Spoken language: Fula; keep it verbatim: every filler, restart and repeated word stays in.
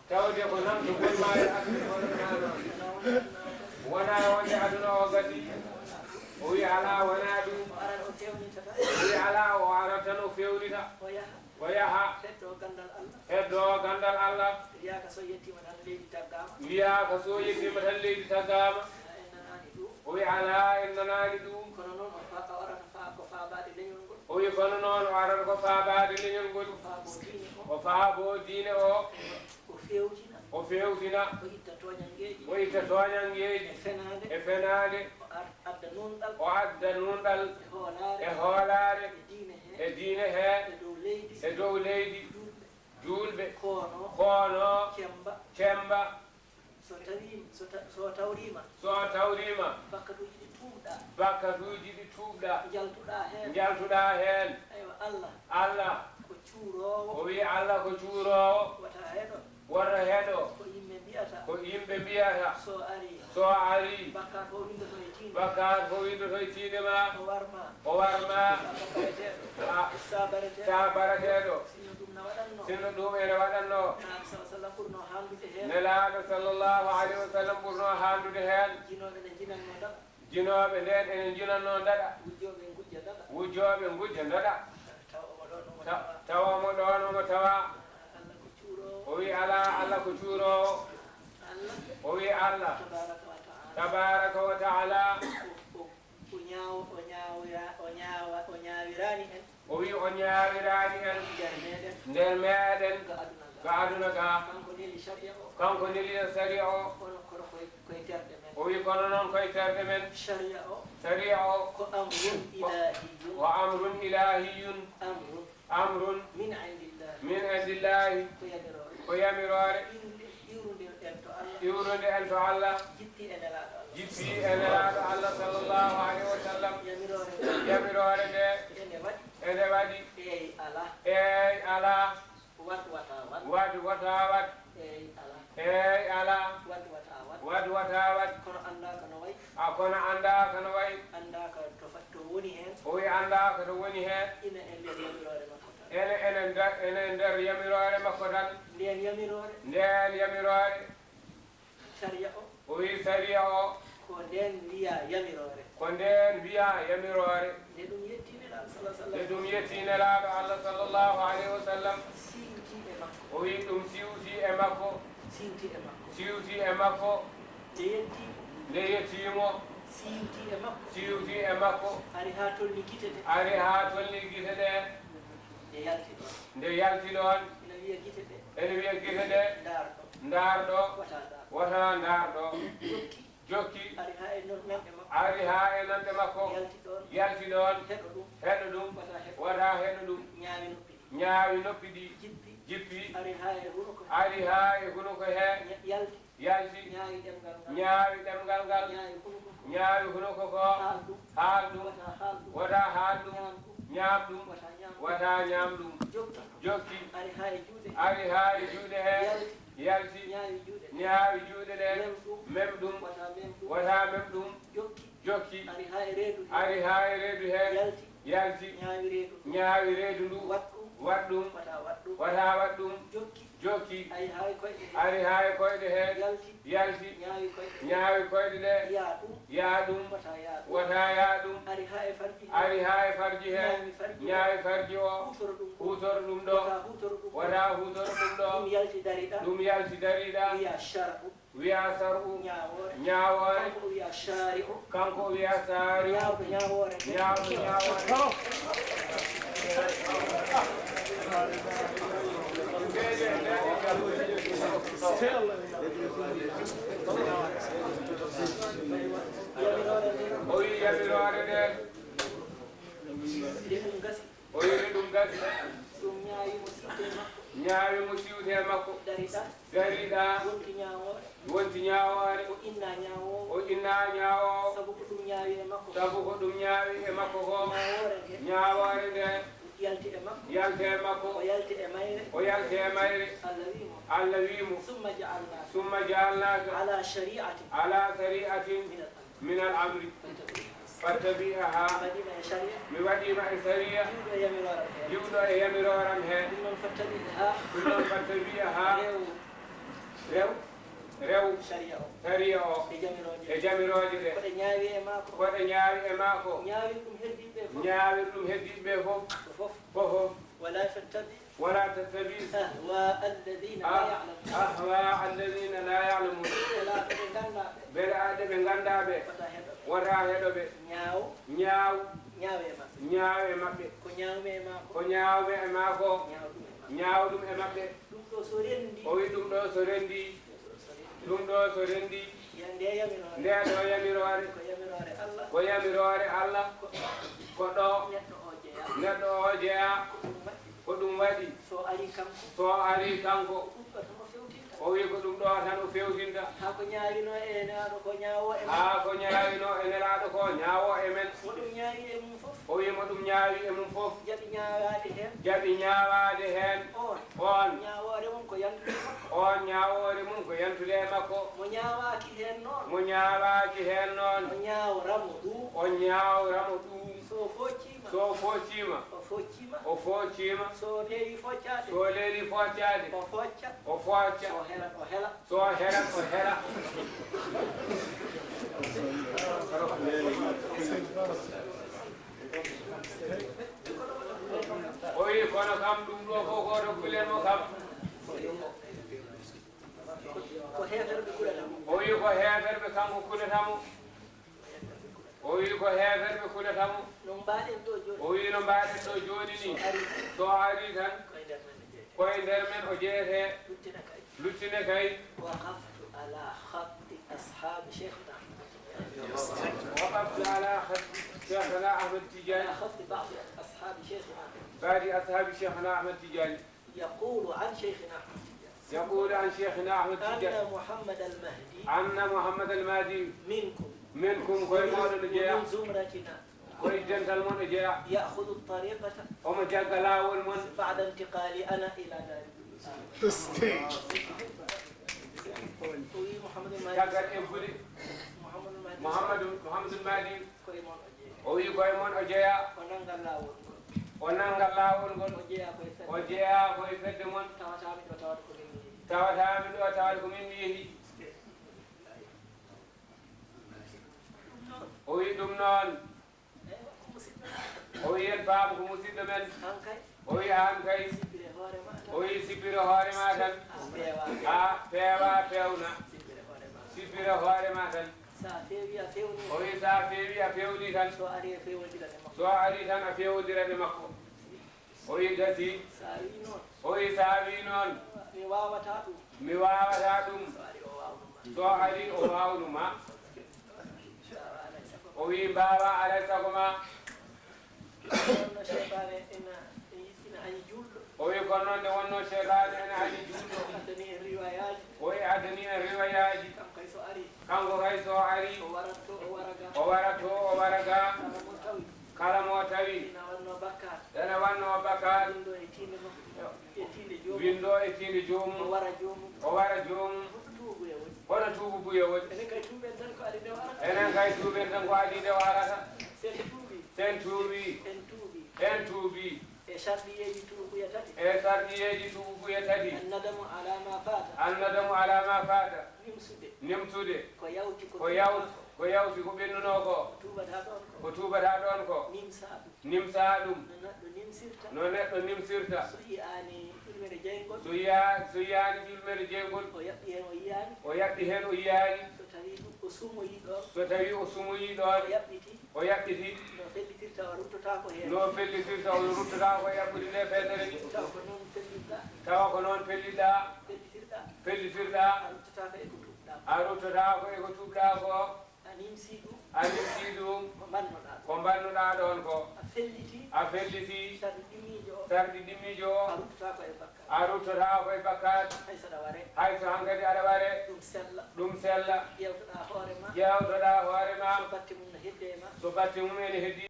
Tawde ko namdo boni maa e aduna o wonaa noon. Wonaa wonde aduna o gasii. O wi'i alaa, wonaa ɗum. O wi'a alaa, o ara tan o feewnita. O yaha. Heddoo ganndal Allah. Heddoo ganndal Allah. Wiyaaka so yettiima tan leydi taggaama. Wiyaaka so yettiima tan leydi taggaama. En nanaani ɗum. O wi'i alaa, en nanaani ɗum. Kono noon o fa-, o arata fa-, ko faabaade leñol ngol. O wi'i kono noon o arata ko faabaade leñol ngol. O faaboo diine o. O faaboo diine o. O feewtina. O feewtina. O itta tooñanngeeji. O itta tooñanngeeji. E fenaande. E fenaande. O ar-, adda nuunɗal. O adda nuunɗal. E hoolaare. E hoolaare. E diine he. E diine he. E dow leydi. E dow leydi. Juulɓe. Juulɓe. Koono. Koono. Cemmba. Cemmba. So tawiima, so ta-, so tawriima. So tawriima. Bakkatuuji ɗi tuubɗaa. Bakkatuuji ɗi tuubɗaa. Njaltuɗaa heen. Njaltuɗaa heen. Aywa, Allah. Allah. Ko cuuroowo. O wi'i Allah ko cuuroowo. Wata heɗo. Wata heɗo. Ko yimɓe mbiyata. Ko yimɓe mbiyata. So arii. So arii. Bakkaat fof winndoto e tiinde. Bakkaat fof winndoto e tiinde ma. O warma. O warma. Ko bareteeɗo. A. Sa bareteeɗo. Sa bareteeɗo. Sinno ɗum na waɗatno. Sinno ɗum ene waɗatno. Nulaaɗo sallallahu alayhi wa sallam ɓurno haandude heen. Nelaaɗo sallallahu alayhi wa sallam ɓurno haandude heen. Jinooɓe ne njinatno ndaɗa. Jinooɓe ndeen ene njinatno ndaɗa. Wujjooɓe ngujja ndaɗa. Wujjooɓe ngujja ndaɗa. Taw omo ɗoon omo Ta-, tawa. Tawa omo ɗoon omo tawa. Allah ko cuuroowo. O wi'i alaa, Allah ko cuuroowo. Allah. O wi'i Allah. Tabaaraka wa ta'ala. Tabaaraka wa ta'ala. O, o, o ñaawo-, o ñaawira-, o ñaawa-, o ñaawiraani en. O wi'i o ñaawiraani en. Nder meeɗen. Nder meeɗen. Ga aduna ga. Ga aduna ga. Kanko neli sariya o. Kanko neli sariya o. Kono, kono koye, koye terɗe men. O wi'i kono noon koye terɗe men. Sariya o. Sariya o. Ko amrun Ko, ilahiyyun. Ko amrun ilahiyyun. Amrun. Amrun. Min indillah. Min indillah. Ko yamiroore. Ko yamiroore. Iwrude, iwrude en to Allah. Iwrude en to Allah. Jippi e Nelaaɗo Allah. Jippi e Nelaaɗo Allah sallallahu alayhi wa sallam. Yamiroore nde. Yamiroore nde. Ene waɗi. Ene waɗi. Eey alaa. Eey alaa. Waɗ wata waɗ. Waɗ wata waɗ. Eey alaa. Eey alaa. Waɗ wata waɗ. Waɗ wata waɗ. Kono anndaaka no wayi. A kono anndaaka no wayi. Anndaaka to fa-, to woni heen. O wi'i anndaaka to woni heen. Ina e nder yamiroore makko tan. Ene, ene nder, ene nder yamiroore makko tan. Ndeen yamiroore. Ndeen yamiroore. Sariya o. O wi'i sariya o. Ko ndeen wiyaa yamiroore. Ko ndeen wiyaa yamiroore. Nde ɗum yettii Nelaaɗo sallallahu alayhi wa sallam. Nde ɗum yettii Nelaaɗo Allah sallallahu alayhi wa sallam. Siwti e makko. O wi'i ɗum siwti e makko. Siwti e makko. Siwti e makko. Nde yettii. Nde yettii mo. Siwti e makko. Siwti e makko. Ari haa tolni gite ɗe. Ari haa tolni gite ɗe. Nde yalti ɗoon. Nde yalti ɗoon. Ina wiya gite ɗe. Ene wiya gite ɗe. Ndaar ɗo. Ndaar ɗo. Wata ndaar. Wata ndaar ɗo. Jokki. Jokki. Ari haa e non-, nanɗe makko. Ari haa e nanɗe makko. Yalti ɗoon. Yalti ɗoon. Heɗo ɗum. Heɗo ɗum. Wata heɗo. Wata heɗo ɗum. Ñaawi noppi ɗi. Ñaawi noppi ɗi. Jippi. Jippi. Ari haa e hunuko. Ari haa e hunuko he. Ña-, yalti. Yalti. Ñaawi ɗemngal ngal. Ñaawi ɗemngal ngal. Ñaawi hunuko. Ñaawi hunuko ko. Haal ɗum. Haal ɗum. Wata haal ɗum. Wata haal ɗum. Ñaam ɗum. Ñaam ɗum. Wata ñaam ɗum. Wata ñaam ɗum. Jokki. Jokki. Ari haa e juuɗe. Ari haa e juuɗe he. Yalti. Yalti. Ñaawi juuɗe. Ñaawi juuɗe ɗe. Mem ɗum. Mem ɗum. Wata mem ɗum. Wata mem ɗum. Jokki. Jokki. Ari haa e reedu he. Ari haa e reedu he. Yalti. Yalti. Ñaawi reedu ndu. Ñaawi reedu ndu. Waɗ ɗum. Waɗ ɗum. Wata waɗ ɗum. Wata waɗ ɗum. Jokki. Jokki. Ari haa e koyɗe he. Ari haa e koyɗe he. Yalti. Yalti. Ñaawi koyɗe ɗe. Ñaawi koyɗe ɗe. Yaa ɗum. Yaa ɗum. Wata yaa ɗum. Wata yaa ɗum. Ari haa e farji he. Ari haa e farji he. Ñaawi farji o. Ñaawi farji o. Huutoro ɗum ɗo. Huutoro ɗum ɗo. Wata huutoro ɗum ɗo. Wata huutoro ɗum ɗo. Ɗum yalti dariɗa. Ɗum yalti dariɗa. Wiya shar'u. Wiya sar'u. Ñaawoore. Ñaawoore. Kanko o wiya shari'u. Kanko o wiya shari'u. Ñaawɗo ñaawoore. Ñaawɗo ñaawoore. O wi'i yamiroore nde. Nde ɗum gasi. O wi'i ɗum gasi. Ɗum ñaawi mo siwte makko. Ñaawi mo siwte makko. Dariɗa. Dariɗa. Wonti ñaawoore. Wonti ñaawoore. O inna ñaawoowo. O inna ñaawoowo. Sabu ko ɗum ñaawi e makko. Sabu ko ɗum ñaawi e makko ko. Ñaawoore nde. Ñaawoore nde. Yalti e makko. Yalti e makko. O yalti e mayre. O yalti e mayre. Allah wi'i mo. Allah wi'i mo. Summa ja'alnaaka. Summa ja'alnaaka. Ala shari'atin. Ala shari'atin. Min al-amri. Min al-amri. Fattabi'ha. Fattabi'ha. Mi waɗiima e sariya. Mi waɗiima e sariya. Iwɗo e yamirooram he. Iwɗo e yamirooram he. Ɗum noon fattabi'ha. Ɗum noon fattabi'ha. Rew. Rew, rew. Sariya o. Sariya o. E jamirooje. E jamirooje ɗe. Ko ɗe ñaawi e maako. Ko ɗe ñaawi e maako. Ñaawir ɗum heddiiɓe ɓe fof. Ñaawir ɗum heddiiɓe ɓe fof. Ko fof. Fof, fof. ولا تتبع. ولا تتبع. أهواء الذين لا يعلمون. أهواء الذين لا يعلمون. Mbela ɓe ɓe nganndaa ɓe. Mbela ade ɓe nganndaa ɓe. Wota heɗo ɓe. Wota heɗo ɓe. Ñaaw. Ñaaw. Ñaaw e maɓɓe. Ñaaw e maɓɓe. Ko ñaawmi e maako. Ko ñaawmi e maako. Ñaaw ɗum e maɓɓe. Ñaaw ɗum e maɓɓe. Ɗum ɗo so renndii. O wi ɗum ɗo so renndii. Ɗum ɗo so renndii. Nde yamiroore. Nde ɗo yamiroore. Ko yamiroore Allah. Ko yamiroore Allah. Ko ɗo. Ko ɗo. Neɗɗo o jeyaa. Neɗɗo o jeyaa. Ko ɗum waɗi. Ko ɗum waɗi. So arii kanko. So arii kanko. Ko ɗum ɗo tan o fewtinta. O wi ko ɗum ɗo tan o fewtinta. Haa ko ñaawinoo e Nelaaɗo ko ñaawoo e maɓɓe. Haa ko ñaawinoo e Nelaaɗo ko ñaawoo e men. Mo ɗum ñaawi e mum fof. O wi mo ɗum ñaawi e mum fof. Jaɓi ñaawaade heen. Jaɓi ñaawaade heen. Oon. Oon. Ñaawoore mum ko yantude makko. Oon ñaawoore mum ko yantude e makko. Mo ñaawaaki heen noon. Mo ñaawaaki heen noon. O ñaawra mo ɗum. O ñaawra mo ɗum. So focciima. So focciima. O focciima. O focciima. So leeli foccaade. So leeli foccaade. O focca. O focca. So helat, o hela. So helat, o hela. O wi, kono kam ɗum ɗo fof ko to kulen mo kam. Ko heeferɓe kulata mo. O wi, ko heeferɓe kanko kulata mo. O wi, ko heeferɓe kulata mo. No mbaɗen ɗo jooni. O wi, no mbaɗen ɗo jooni ni. So arii. So arii tan. Koye nder men o jeyetee. Koye nder men o jeyetee. Luttine kay. Luttine kay. وقفت على خط أصحاب شيخنا أحمد تيجاني. وقفت على خط شيخنا أحمد تيجاني. على خط بعض أصحاب شيخنا. بعض أصحاب شيخنا أحمد تيجاني. يقول عن شيخنا أحمد تيجاني. يقول عن شيخنا أحمد تيجاني. أن محمد المهدي. أن محمد المهدي. منكم. منكم, koye mooɗon o jeyaa. ومن زمرتنا. Koye dental mon o jeyaa. يأخذ الطريقة. Omo jagga laawol mon. بعد انتقالي أنا إلى دار البلوس. Caggal eggude Mouhamadou, Mouhamadou Mahdi. O wi koye mon o jeyaa. O nannga laawol ngol. O jeyaa koye fedde mon. Tawata mi ɗo tawata ko min mi yehi. O wi ɗum noon. O wi en paam ko musidɗo men. O wi aan kay. O wi sippire hoore ma tan. A peewa peewna. Sippire hoore ma tan. O wi so a peewi a peewni tan. So a arii tan a feewondirat e makko. O wi gasi. So a wii noon. O wi so a wii noon. Mi waawataa ɗum. Mi waawataa ɗum. So arii o waawnuma. So arii o waawnuma. O wi mbaawaa alaa e sago ma. Wonno seytaane ena, ena añi juulɗo. O wi kono noon nde wonno seytaane ena añi juulɗo. Addani en riwayaaji. O wi addani en riwayaaji. Kam kay so arii. Kanko kay so arii. O warat to, o wara ga. O warat to, o wara ga. Kala mo tawi. Kala mo tawi. Ina wanno bakkaat. Ene wanno bakkaat. Winndo e tiinde makko. E tiinde joomum. Winndo e tiinde joomum. O wara joomum. O wara joomum. Hoto tuubuya woni. Hoto tuubuya woni. Enen kay tuuben tan ko adii nde o arata. Enen kay tuuben tan ko adii nde o arata. Sen tuubi. Sen tuubi. En tuubi. En tuubi. E sarɗiyeeji tuubuya tati. E sarɗiyeeji tuubuya tati. الندم على ما فات. الندم على ما فات. Nimsude. Nimsude. Ko yawti ko. Ko yawti, ko yawti ko ɓennunoo ko. Ko tuubataa ɗoon ko. Ko tuubataa ɗoon ko. Nimsaa ɗum. Nimsaa ɗum. No neɗɗo nimsirta. No neɗɗo nimsirta. So yiyaani ƴulmere jeyngol. So yiya-, so yiyaani ƴulmere jeyngol. O yaɓɓi heen o yiyaani. O yaɓɓi heen o yiyaani. So tawii ɗum o sumoyii ɗoon. So tawii o sumoyii ɗoon. O yaɓɓiti. O yaɓɓiti. No fellitirta o ruttotaako heen. No fellitirta o ruttotaako e yaɓɓude nde feetere. Tawa ko noon pellitɗaa. Tawa ko noon pellitɗaa. Pellitɗaa. Pellitɗaa. A ruttotaako e ko tuubɗaa. A ruttotaako e ko tuubɗaa ko. A nimsii ɗum. A nimsii ɗum. Ko mbannoɗaa ɗum. Ko mbannoɗaa ɗoon ko. A fellitii. A fellitii. Sarɗi ɗimmiijo o. Sarɗi ɗimmiijo o. A ruttotaako e bakkaat. A ruttotaako e bakkaat. Hay so aɗa waree. Hay so hankadi aɗa waree. Ɗum sella. Ɗum sella. Ƴeewtoɗaa hoore ma. Ƴeewtoɗaa hoore ma. So batte mum no heddi e ma. So batte mum ene heddi.